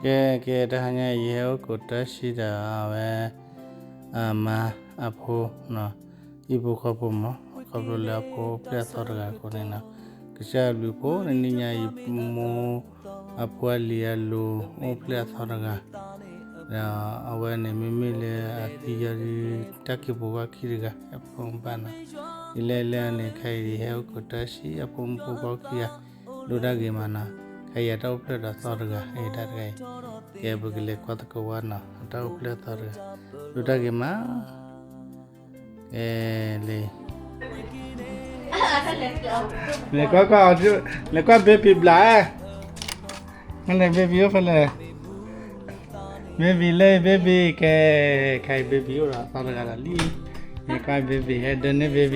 ကဲ ကဲ တဟါညါအံၤ ယဟဲအိၣ်ခိးတၢ်ဆံဒီးအဝဲ အမါအဖိ ဟံၣ်ဖိဃီဖိမး ခီဖျိလၢအဖိအိၣ်ဖျဲၣ်အသီတဂၤအဃိန့ၣ်နီၤ, ကစၢ်အဘျုးအဖှိၣ်န့ၣ် နံၤညါအံၤ မိၢ်အဖိအလံၤအလိၤ အိၣ်ဖျဲၣ်အသီတဂၤ ဒီးအဝဲန့ၣ် မ့မ့ၢ်လၢအသံယီၤဒုး တၢ်က့ၤပူၤဂီၢ်ခံတဂၤ အဖိမုၣ်ဘၣ်နီၤ, ဒ်လဲၣ်လဲၣ်န့ၣ် ခဲအံၤ ယဟဲအိၣ်ခိးတၢ်ဆံ အဖိမုၣ်ဖိခွါခံဂၤ ဒိၣ်တၢ်ဂ့ၤမးနီၤ, ခဲအံၤ အတၢ်အိၣ်ဖျဲၣ်ဒီးသီတဂၤ အတၢ်တဂၤအံၤ, ကဲ ပကလဲၤကွၢ်သကိးဝဲနီၤ အတၢ်အိၣ်ဖျဲၣ်အသီတဂၤ ဒိၣ်တၢ်ဂ့ၤမး, ကဲ လၢ လဲၤကွၢ်ကွၢ် လဲၤကွၢ် baby ဘျး, လဲၤ baby အိၣ်ဖဲလဲၣ်, baby လၢ baby ကဲ, ခဲအံၤ baby အိၣ်ဒီးသီတဂၤဒီးလံ, လဲၤကွၢ် baby ဟဲဒိးန့ၢ် baby ဂီ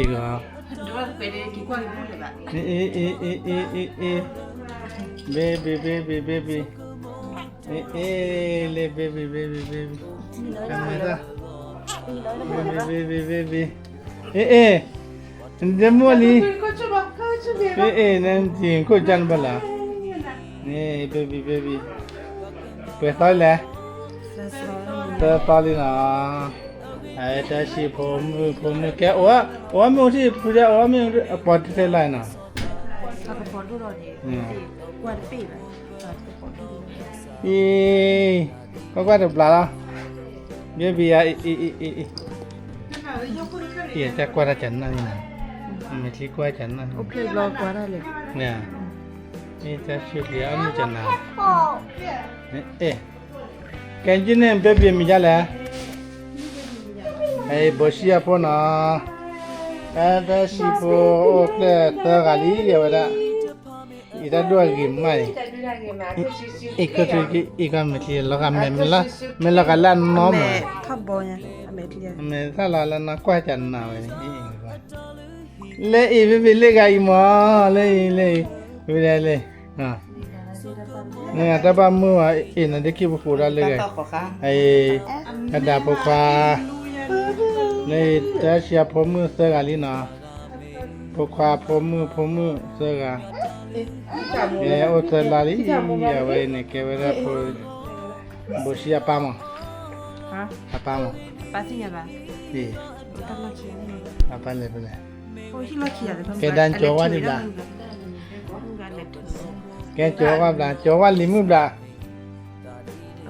ၤ baby baby baby, baby baby baby, အ့ အ့ လၢ baby baby baby, baby baby baby, အ့ အ့ နဒဲမုၣ်လံ, အ့ အ့ နနထံၣ်ခိၣ်ကၢ်နဘၣ်လီၤ, baby baby, ပှဲၤသီလဲၣ်, သၢသီလံနီၤ, အတၢ်ဆံဖိမုၣ်ဖိမုၣ် ကဲ အိၣ်မ့ၢ်အိၣ်ထံၣ်ဖုဒဲ အိၣ်မ့ၢ်အပှၤတသ့လီၤနီၤ, အံၤ, ကွၢ်ကွၢ်တဘျးလီၤ, baby ဧါ, အံၤ အံၤ အံၤ အံၤ, တၢ်ကွၢ်တၢ်ကနၣ်န့ၣ်, အမဲာ်ချံကွၢ်ကနၣ်, တၢ်ဆံဖျံးအီၣ်မ့ၢ်ကနၣ်, အဲ ကဲ ကဲန့ၣ် baby မံၤဒ်လဲၣ်, အံၤ ဘိၣ်ဆံအဖိနီၤ, အတၢ်ဆံဖိအိၣ်ဖျဲၣ်သၢဂၤလံ အဝဲဒၣ်, အံၤတၢ်ဒိၣ်အဂ့ၤမးအံၤ, အံၤခီမဲာ်ချံ လီၤဂာ်မဲာ်လၢအနီၢ်မး, မဲာ်သၣ်လီၤလၢနီၢ်ကွၢ်ကနၣ်ဝဲန့ၣ်, လၢအံၤ baby လၢဂၤအံၤမး, လၢအံၤ လၢအံၤ, ဝဲဒၣ်လၢ နတၢ်ဘၣ်မုၢ်အံၤ နဒ့ခံပဃိဒၣ်လၢဂၤ, အံၤ အဒၣ်ဖိခွါ, လၢအံၤ တၢ်ဆံအဖိမုၣ်သၢဂၤလံနီၤ, ဖိခွါ ဖိမုၣ် ဖိမုၣ်သၢဂၤ, ကဲ အိၣ်သၢလါလံ, အဝဲအံၤန့ၣ် ကဲဝဲဒၣ် ဘိၣ်ဆံအပၢ်မး, အပၢ်မး, အပၢ်လဲၤဖဲလဲၣ်, ကဲဒၣ်ကၠီဝါဒံးဘျး, ကဲကၠီဝါဘျး, ကၠီဝါလံၤမုၣ်ဘျး,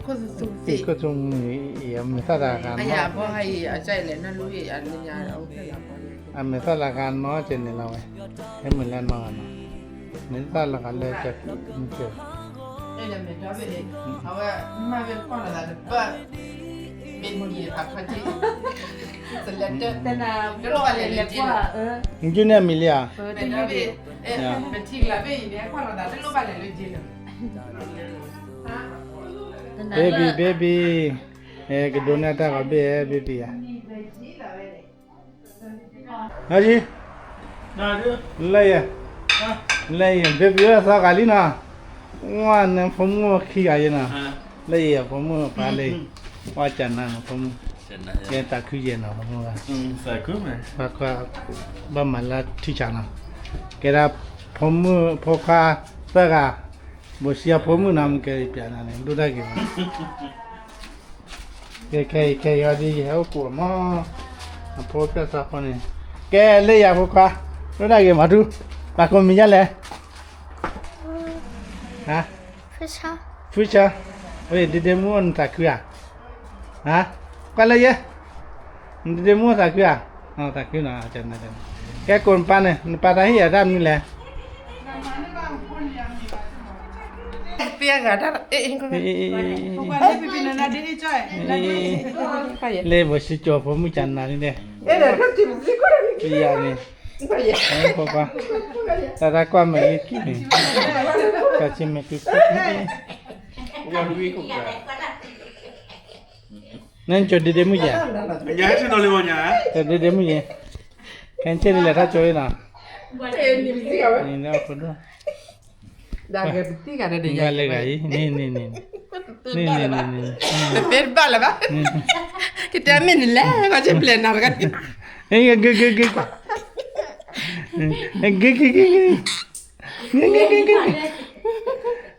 ခိၣ်သူမုၣ်, မဲာ်သၣ်တဂၤနီၢ်, အမဲာ်သၣ်တဂၤနီၢ်ကဲန့ၣ်လီၤဝဲ, ဟဲမုၢ်လၢနီၢ်ဂၤနီၤ, မဲာ်သၣ်လီၤဂာ်လၢကၢ, အဝဲမၤဝဲကွၢ်လီၤသးတဘၣ်, မ့ၢ်မံၤတခါခါက့, နကၠူန့ၣ်အမံၤလံဧါ, ပထံၣ်ကလးဘ့ၣ်အံၤ နဟဲကွၢ်လီၤသးတလိၣ်ဘၣ်လဲၤလၢက့လၢ, baby baby, ကဒိးန့ၢ်တၢ်ဂီၤဘ့ၣ် baby ဧါ, လၢယဲ, လၢယဲ, baby အိၣ်သီဂၤလံနီၤ, ဝဲန့ၣ်ဖိမုၣ်ခံဂၤယဲနီၤ, လၢယဲဖိမုၣ်ပၢ်လၢ, ဝဲကနၤနီၤဖိမုၣ်, ကဲတၢ်ခုယဲနီၤဖိမုၣ်, ကွၢ်ကွၢ်, ဘၣ်မၤလၢထံဆးနီၤ, ကဲဒၣ်ဖိမုၣ်ဖိခွါသၢဂၤ, ဘိၣ်ဆံအဖိမုၣ်နီၤ မ့ၢ်ကဲပျးနၤန့ၣ် ဒိၣ်တၢ်ဂ့ၤမး ကဲ ခဲအံၤ ခဲအံၤဒ်ယဟဲအိၣ်ကိးမး, အဖိဖျဲၣ်သီဖိန့ၣ်, ကဲလၢယၤဖိခွါ, ဒိၣ်တၢ်ဂ့ၤမးထူ, ပာ်ကိးမံၤဒ်လဲၣ်, ဟါ, ဖုဆါ, ဝဲဒ့ဒ့မုၣ်အိၣ်နသးခုဧါ, ဟါ, ကွၢ်လၢယဲ, နဒ့ဒ့မုၣ်အိၣ်သးခုဧါ, သးခုနီၤ, ကဲကိးနပၢ်န့ၣ် နပၢ်တၢ်ဟ့ၣ်ယၤတၢ်မနုၤလဲၣ် လၢဘိၣ်စံကၠီၤဖိမုၣ် ကနၤန့ၣ်, ယၤန့ၣ်, တၢ်တၢ်ကွၢ်မဲာ်လံခံန့ၣ်, တၢ်ဆံမဲာ်ခံ, နကၠီၤဒ့ဒ့မုၣ်ယဲ, ဒ့ဒ့မုၣ်ယဲ, ခဲဆ့ဒ်လဲၣ်တၢ်ကၠီၤအံၤနီၤ, န့ၣ်လၢအဖိဒိၣ် မ့ၢ်လၢဂၤအံၤ, န့ၣ်, န့ၣ်, န့ၣ်, ဘၣ်လၢၤဘၣ်, ကတဲမ့ၢ်န့ၣ်လဲၣ်, ကစၢ်ပျဲၢ်နၤတဂၤ, ဂ့ၤဂ့ၤဂ့ၤဂ့ၤ, ဂ့ၤဂ့ၤဂ့ၤဂ့ၤ, ဂ့ၤဂ့ၤဂ့ၤဂ့ၤ,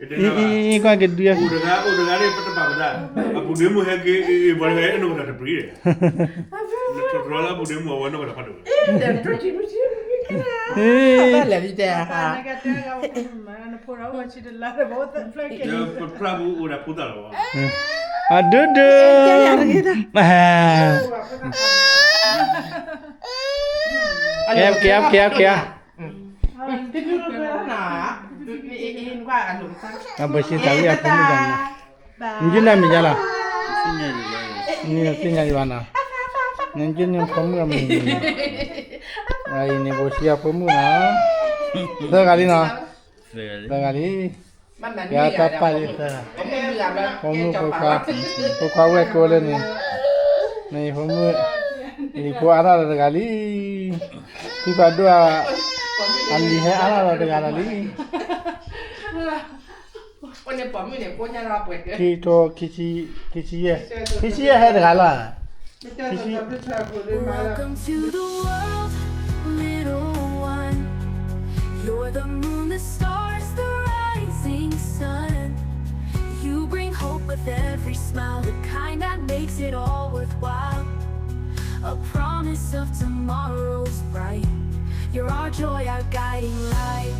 အံၤ ကွၢ်ကဒု အိၣ်တဂၤ အိၣ်တဂၤန့ၣ် ပတပာ်ပသး, အပူၤဒ့မုၣ်ဟဲက့ၤ အံၤ ပှၤတဂၤအံၤ အနီၢ်ကစၢ်တပျံၤ, တြီလၢအပူၤဒ့မုၣ်အဝဲနီၢ်ကစၢ်ဖးဒိၣ်, ပဖျါပူၤအိၣ်ဒၣ်ဖိသၣ်လီၤ, အဒုဒု, ကဲ ကဲ ကဲ ကဲ အဘၣ်ဆံသးဝံၣ်အဖိမုၣ်တဂၤန့ၣ်, နကၠိနၢ်မံၤယါလီၤ, နသ့ၣ်ညါယဘၣ်နီၤ, နကၠိနဖိမုၣ်အမံၤ, အံၤန့ၣ် ဘၣ်ဆံအဖိမုၣ်နီၤ, သၢဂၤလံနီၤ, သၢဂၤလံ, ယတၢ်ပာ်လံသၢဂၤ, ဖိမုၣ်ဖိခွါ, ဖိခွါဝဲၢ်ကိးလၢန့ၣ်, နဖိမုၣ်, လံၤဖိအါထီၣ်ဒီးတဂၤလံ, ဖံဖးဒိၣ်, အလံၤဟဲအါထီၣ်ဒီးတဂၤလီၤလံ. ခံကထိခံဆံ, ခံဆံယဲၢ်, ခံဆံယဲၢ်ဟဲတဂၤလီၤ, ခံဆံ Welcome to the world, little one. You're the moon, the stars, the rising sun. You bring hope with every smile, the kind that makes it all worthwhile. A promise of tomorrows bright. You're our joy, our guiding light.